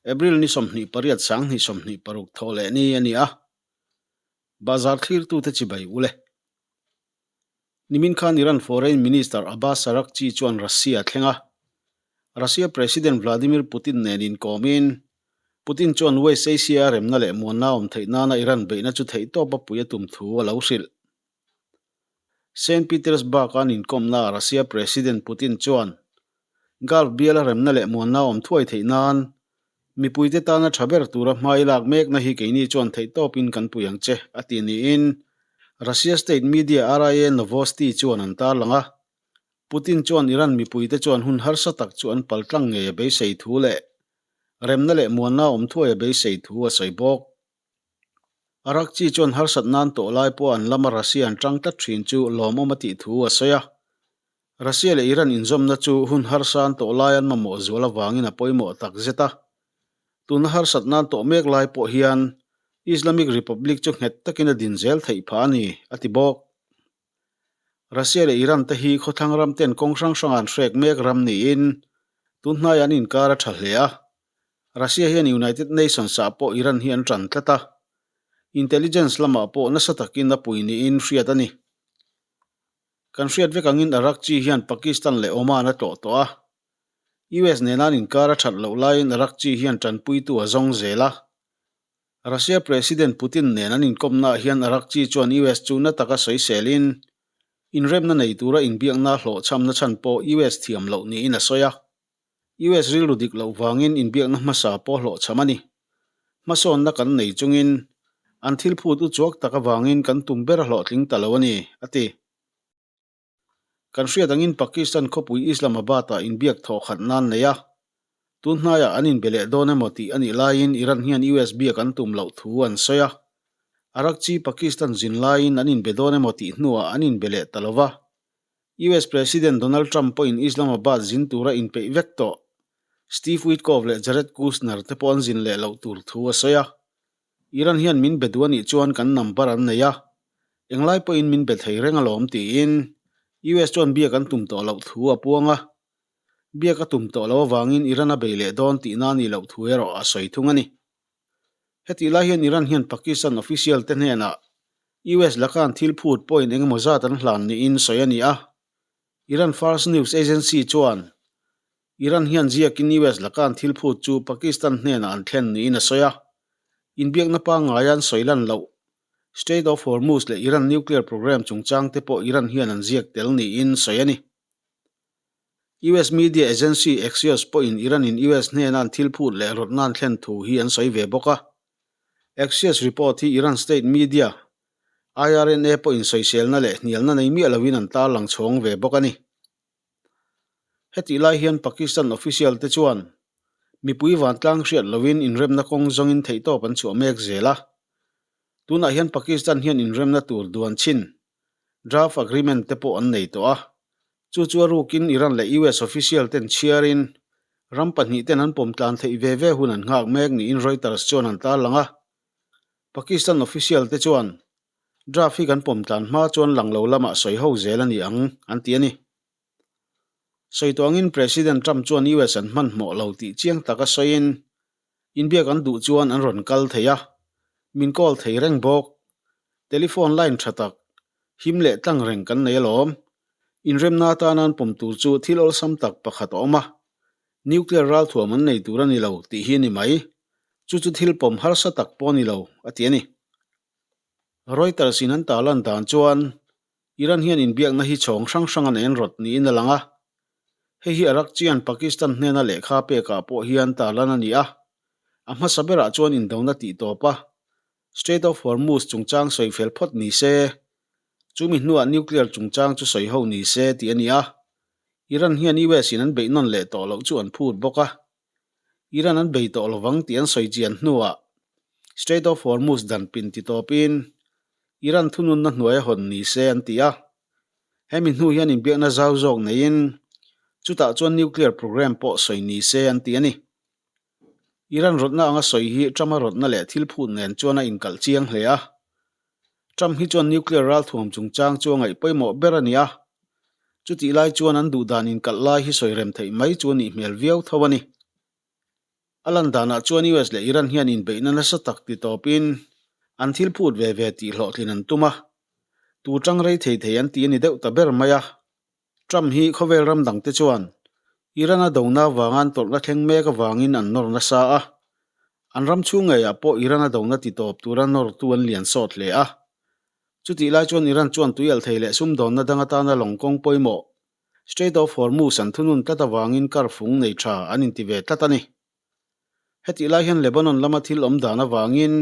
April ni 28 2026 thawh leh ni a ni a, Bazar thlirtute chibai u le. Nimin khan Iran Foreign Minister Abbas Araghchi chuan Russia a thleng a, Russia President Vladimir Putin nen inkawmin, Putin chuan West Asia-a remna leh muanna awm theih nana Iran beihna chu theihtawpa pui a tum thu a lo hrilh. Saint Petersburg-a an inkawmnaah Russia President Putin chuan Gulf biala remna leh muanna awm thuai theih nan mipuite tana tha ber tura hmai lak mekna hi keini chuan theihtawpin kan pui ang che, a ti niin Russia state media RIA Novosti chuan an tarlang a. Putin chuan Iran mipuite chuan hun harsa tak chu an paltlang ngei a beisei thu leh remna leh muanna awm thuai a beisei thu a sawi bawk. Araghchi chuan harsat nan tawh lai pawh an lama Russia an tang tlat thin chu lawmawm a tih thu a sawi a. Russia leh Iran inzawmna chu hun harsa an tawh lai an mamawh zual avangin a pawimawh tak zet a. Tuna harsat nan tawh mek lai pawh hian Islamic Republic chu nghet takin a din zel theih phah a ni, a ti bawk. Russia leh Iran te hi khawthlang ram ten kawng hrang hrang an hrek mek ram niin tun hnaiah an inkar a tha hle a. Russia hian United Nations ah pawh Iran hi an tan tlat a, intelligence lamah pawh nasa takin a pui niin hriat a ni. Kan hriat vek angin Araghchi hian Pakistan leh Oman a tlawh tawh a, US nena an inkar a that loh laiin Araghchi hian tanpuitu a zawng zel a. Russia President Putin nen an inkawmnaah hian Araghchi chuan US chu na taka sawiselin, inremna nei tura inbiakna hlawhchhamna chhan pawh US thiam loh niin a sawi a. US rilru dik loh vangin inbiakna hmasa pawh hlawhchham a ni. Hmasawnna kan nei chungin, an thil phut u chuak tak avangin kan tum ber a hlawhtling ta lo a ni, a ti. Kan hriat angin Pakistan khawpui Islamabad-ah inbiak thawh khat nan nei a, tun hnaiah an inbe leh dawn emaw tih a nih laiin Iran hian US biak an tum loh thu an sawi a. Araghchi Pakistan zin laiin an inbe dawn emaw tih hnuah an inbe leh ta lo va. US President Donald Trump pawhin Islamabad zin tura inpeih vek tawh Steve Witkoff leh Jared Kushner te pawh an zin leh loh tur thu a sawi a. Iran hian min be duh a nih chuan kan number an nei a, englai pawhin min be thei reng alawm tiin US chuan biak an tum tawh loh thu a puang a. Biak a tum tawh loh avangin Iran a bei leh dawn tihna a nih loh thu erawh a sawi thung a ni. Hetih lai hian Iran hian Pakistan official te hnenah US laka an thil phut pawhin engemaw zat an hlan niin sawi a ni a. Iran Fars News Agency chuan Iran hian ziakin US laka an thil phut chu Pakistan hnenah an thlen niin a sawi a, inbiakna pangngaia an sawi lan loh Strait of Hormuz leh Iran nuclear program chungchang te pawh Iran hian an ziak tel niin sawi a ni. US media agency Axios pawhin Iran-in US hnena an thil phut leh rawtna an thlen thu hi an sawi ve bawk a. Axios report hi Iran state media IRNA pawhin sawiselna leh hnialna nei miah loin an tarlang chhawng ve bawk a ni. Hetih lai hian Pakistan official te chuan mipui vantlang hriat loin inremna kawng zawngin theihtawp an chhuah mek zel a. Tunah hian Pakistan hian inremna tur duan chhin, draft agreement, te pawh an nei tawh a. Chu chu a rukin Iran leh US official ten chhiarin ram pahnih ten an pawm tlan theih ve ve hun an nghak mek niin Reuters chuan an tarlang a. Pakistan official te chuan Draft hi kan pawm tlan hma chuan lang lo lamah sawi ho zel a ni ang, an ti a ni. Sawi tawh angin President Trump chuan US an hmanhmawh lo tih chiang taka sawiin, inbiak an duh chuan an rawn kal thei a, min call thei reng bawk. Telephone line tha tak, him leh tlang reng kan nei alawm. Inremna atana an pawm tur chu thil awlsam tak pakhat a awm a, nuclear ralthuam an nei tur a ni lo tih hi a ni mai. Chu chu thil pawm harsa tak pawh a ni lo, a ti a ni. Reuters in an tarlan dan chuan Iran hian inbiakna hi chhawng hrang hrang a nen rawt niin a lang a. Hei hi Araghchi-a'n Pakistan hnena lehkha pekah pawh hian tarlan a ni a. A hmasa berah chuan indona tih tawp a, Strait of Hormuz chungchang sawi fel phawt ni se, chumi hnuah nuclear chungchang chu sawi ho ni se tih a ni a. Iran hian US in an beih nawn leh tawh loh chu an phut bawk a. Iran an bei tawh lovang tih an sawi chian hnuah Strait of Hormuz dan pin ti tawpin Iran thununna hnuai a hawn ni se an ti a. Hemi hnu hian inbiakna zau zawk neiin chutah chuan nuclear program pawh sawi ni se an ti a ni. Iran rawtna anga sawi hi Trump-a rawtna leh thil phut nen chuan a inkalh chiang hle a. Trump hi chuan nuclear ralthuam chungchang chu a ngaih pawimawh ber a ni a, chutih lai chuan an duhdan inkalh lai hi sawi rem theih mai chu a nih hmel viau tho a ni. A lan danah chuan US leh Iran hian inbeihna nasa tak ti tawpin an thil phut ve ve tih hlawhtlin an tum a, tu tang rei thei thei an ti a ni deuh ta ber mai a. Trump hi khawvel ram dangte chuan Iran a dona avanga an tawrhna thleng mek avangin an nawr nasa a, an ram chhung ngeiah pawh Iran a dona ti tawp tura nawrtu an lian sawt hle a. Chutih lai chuan Iran chuan tuialthei leh sumdawnna dang atana lawng kawng pawimawh Strait of Hormuz an thunun tlat avangin kar fung nei tha an inti ve tlat a ni. Hetih lai hian Lebanon lama thil awm dan avangin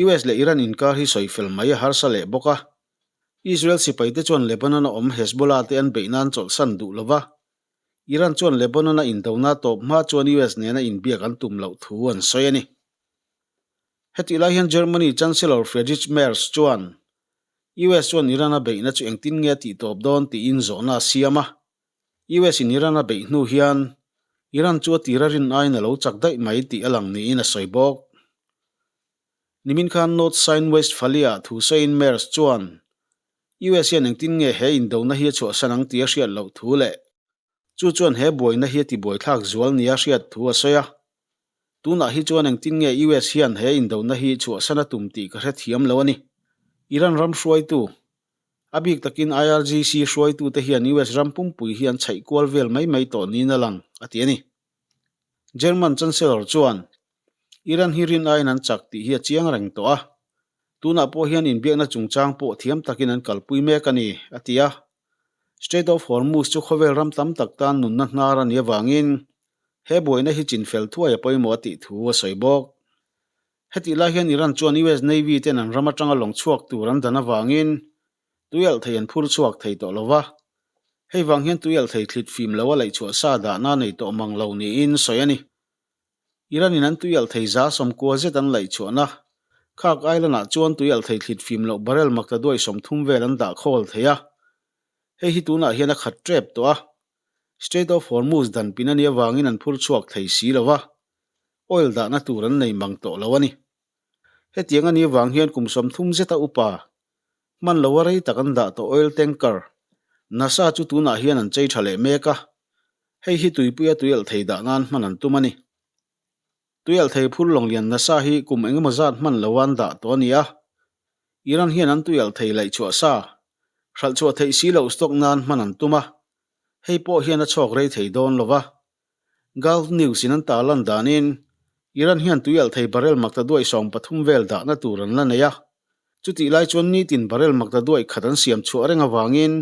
US leh Iran inkar hi sawi fel mai a harsa leh bawk a. Israel sipaite chuan Lebanon-a awm Hezbollah te an beih nan chawlhsan duh lo va, Iran chuan Lebanon-a indona tawp hma chuan US nena inbiak an tum loh thu an sawi a ni. Hetih lai hian Germany Chancellor Friedrich Merz chuan US chuan Iran a beihna chu engtin nge a tih tawp dawn tiin zawhna a siam a. US in Iran a beih hnu hian Iran chu a tira rin aiin a lo chak daih mai tih a lang niin a sawi bawk. Nimin khan North Rhine-Westphalia thu sawiin Merz chuan US hian engtin nge he indona hi a chhuahsan ang tih a hriat loh thu leh chu chuan he buaina hi a tibuaithlak zual nia hriat thu a sawi a. Tunah hi chuan engtin nge US hian he indona hi chhuahsan a tum tih ka hrethiam lo a ni. Iran ram hruaitu, a bik takin IRGC hruaitute hian US ram pumpui hi an chhaih kual vel mai mai tawh niin a lang, a ti a ni. German Chancellor chuan, Iran hi rin aiin an chak tih hi a chiang reng tawh a, tunah pawh hian inbiakna chungchang pawh thiam takin an kalpui mek a ni, a ti a. Strait of Hormuz chu khawvel ram tam tak tan nunna hnar a nih avangin He buaina hi chinfel thuai a pawimawh a tih thu a sawi bawk. Hetih lai hian Iran chuan US Navy ten an ram atanga lawng chhuak tur an dan avangin tuialh thei an phur chhuak thei tawh lo va. Hei vang hian tuialh thei thlit fim lo a laihchhuah sa dahna nei tawh mang lo niin sawi a ni. Iran in an tuialh thei za 90 zet an laihchhuahna Kharg Island ah chuan tuialh thei thlit fim loh barrel maktaduai 30 vel an dah khawl thei a. Hei hi tunah hian a khat tep tawh a. Strait of Hormuz dan pin a nih avangin an phur chhuak thei si lo va, oil dahna tur an nei mang tawh lo a ni. Hetiang a nih avang hian kum 30 zeta upa, hman loa rei tak an dah tawh oil tanker, NASA chu tunah hian an chei tha leh mek a, hei hi tuipuia tuialh thei dah nan hman an tum a ni. Tuialh thei phur lawnglian NASA hi kum engemaw zat hman loa an dah tawh a ni a, Iran hian an tuialh thei laihchhuah sa, hralh chhuah theih si loh stock nan hman an tum a, hei pawh hian a chhawk rei thei dawn lo va. Gulf News in an tarlan danin, Iran hian tuialh thei barrel maktaduai 13 vel dahna tur an la nei a, chutih lai chuan nitin barrel maktaduai khat an siam chhuah reng avangin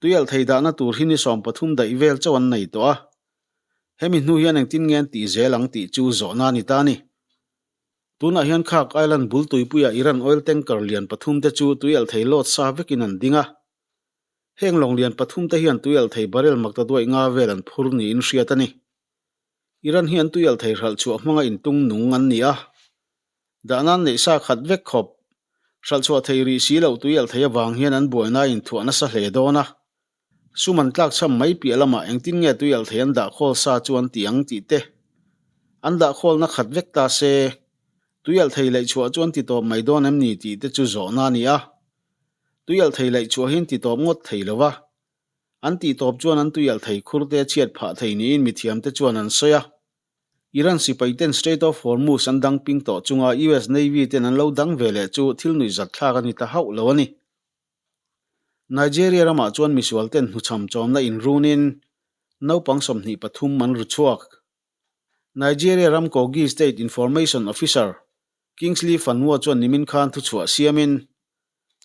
tuialh thei dahna tur hi ni 13 daih vel chauh an nei tawh a. Hemi hnu hian engtin nge an tih zel ang tih chu zawhna a ni ta a ni. Tunah hian Kharg Island bul tuipuiah Iran oil tanker lian pathum te chu tuialh thei lawt sa vekin an ding a. Heng lawng lian pathum te hian tuialh thei barrel maktaduaih nga vel an phur niin hriat a ni. Iran hi an tuialh thei hralh chhuah hmanga intung nung an ni a. Dah nan neih sa khat vek khawp. Hralh chhuah thei rih si loh tuialh thei avang hian an buaina a inthuah nasa hle dawn a. Sum an tlak chham mai piah lamah engtin nge tuialh thei an dah khawl sa chu an ti ang tih te an dah khawlna khat vek ta se, tuialh thei laih chhuah chu an ti tawp mai dawn em ni tih te chu zawhna a ni a. Tuialh thei laih chhuah hi an ti tawp ngawt thei lo va, an tih tawp chuan an tuialh thei khur te a chhiat phah thei niin mithiam te chuan an sawi a. Iran sipai ten Strait of Hormuz an dang ping tawh chunga US Navy ten an lo dang ve leh chu thil nuihzat thlak a ni ta hauh lo a ni. Nigeria ramah chuan misual ten hnuchham chawmna inrunin naupang 23 an ru chhuak. Nigeria ram Kogi State Information Officer Kingsley Fanua chuan nimin khan thuchhuah siamin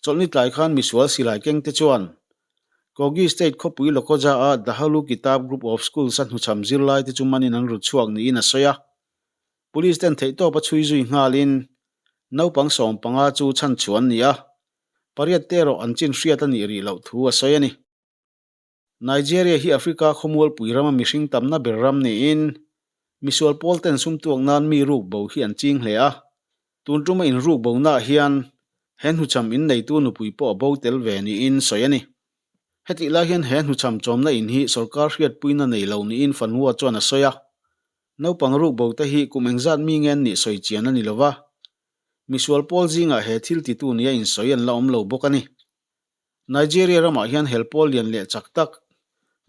chawlhni tlai khan misual silai kengte chuan Kogi State khawpui Lokoja-a Dahalu Kitab Group of Schools-a hnuchham zirlaite chu manin an ru chhuak niin a sawi a. Police ten theihtawp a chhui zui nghalin naupang 15 chu chhanchhuah an ni a, pariat te erawh an chin hriat a nih rih loh thu a sawi a ni. Nigeria hi Africa khawmualpui rama mihring tamna ber ram niin misual pawl ten sumtuak nan mi ruk bo hi an ching hle a. Tun tuma in ruk bonaah hian he hnuchham in neitu nupui pawh a bo tel ve niin sawi a ni. Hetih lai hian he hnuchham chawmna in hi sorkar hriatpuina nei lo niin Fanua chuan a sawi a. Naupang ruk bo te hi kum engzat mi nge an nih sawi chian a ni lo va. Misual pawl zingah he thil titu nia insawi an la awm lo bawk a ni. Nigeria ramah hian hel pawl lian leh chak tak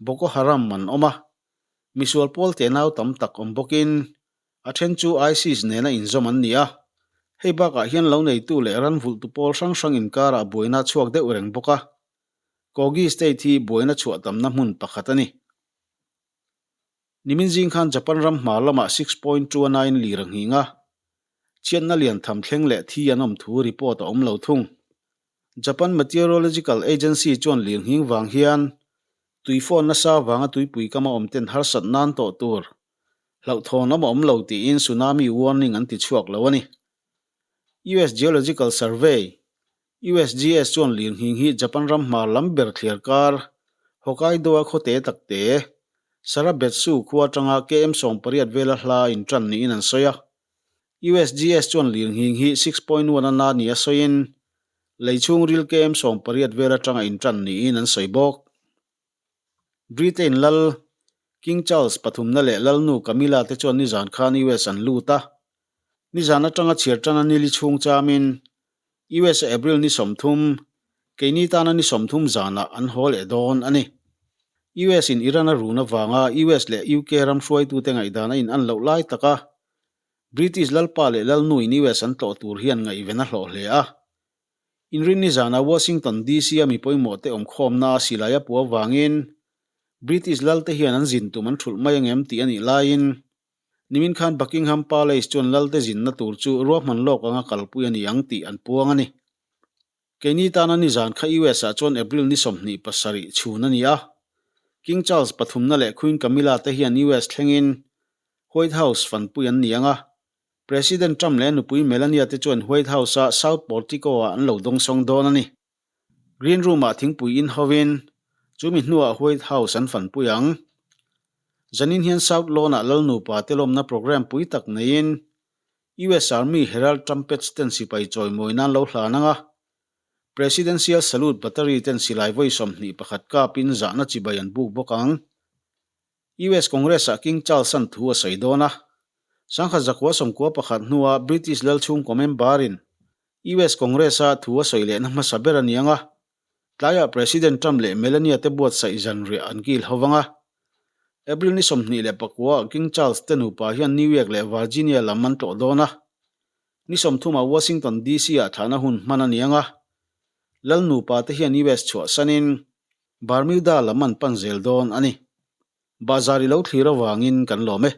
Boko Haram an awm a, misual pawl tenau tam tak awm bawkin A then chu ISIS nena inzawm an ni a. Hei bakah hian lo neitu leh ran vulhtu pawl hrang hrang inkarah buaina a chhuak deuh reng bawk a. Kogi State hi buaina chhuah tamna hmun pakhat a ni. Nimin zing khan Japan ram hmar lamah 6.2 a nain lir a nghing a. Chhiatna lian tham thleng leh thi an awm thu report a awm lo thung. Japan Meteorological Agency chuan lir nghing vang hian tui fawn nasa vanga tuipui kama awm ten harsat nan tawh tur hlauhthawn awm a awm lo tiin tsunami warning an ti chhuak lo a ni. US Geological Survey, USGS chuan lirnghing hi Japan ram hmar lam ber thliar kar, Hokkaido-a khawte takte, Sarabetsu khua atanga KM 80 vela hla intan niin an sawi a. USGS chuan lirnghing hi 6.1 a na nia sawiin, lei chhungril KM 80 vel atanga intan niin an sawi bawk. Britain lal King Charles pathumna leh lalnu Camilla te chuan nizan khan US an lut a. Nizan atanga chhiar tana nili chhung chamin US a April ni 30, keini tana ni 30 zanah an haw leh dawn a ni. US in Iran a run avanga US leh UK ram hruaitute ngaihdan a in an loh lai taka British lalpa leh lalnu in US an tlawh tur hian ngaihven a hlawh hle a. Inrinni zana Washington DC a mi pawimawhte awmkhawmna a silai a puh avangin British lalte hian an zin tum an thulh mai angem tih a nih laiin nimin khan Buckingham Palace chuan lalte zinna tur chu ruahman lawk anga kalpui a ni ang tih an puang a ni. Keini tana nizan kha US ah chuan April ni 27 chhun a ni a, King Charles pathumna leh Queen Camilla te hian US thlengin White House fanpui an ni ang a, President Trump leh a nupui Melania te chuan White House-a South Portico-ah an lo dawngsawng dawn a ni. Green Room-ah thingpui in hovin, chumi hnuah White House an fanpui ang. Zanin hian South Lawn-ah lal nupa te lawmna program pui tak neiin, US Army Herald Trumpets ten sipai chawimawi nan lo hlan ang a, Presidential Salute Battery ten silai vawi 21 kapin zahna chibai an buk bawk ang. US Congress-ah King Charles-a'n thu a sawi dawn a. Sangkhat zakua 91 hnua British lal chhungkaw member-in US Congress-a thu a sawi lehna hmasa ber a ni ang a. Tlaiah President Trump leh Melania te buatsaih zanriah an kil ho vang a. April ni 29-ah King Charles te nupa hian New York leh Virginia lam an tlawh dawn a. Ni 30-ah Washington DC-ah thlahna hun hman a ni ang a. Lal nupa te hian US chhuahsanin Bermuda lam an pan zel dawn a ni. Bazar i lo thlir avangin kan lawm e.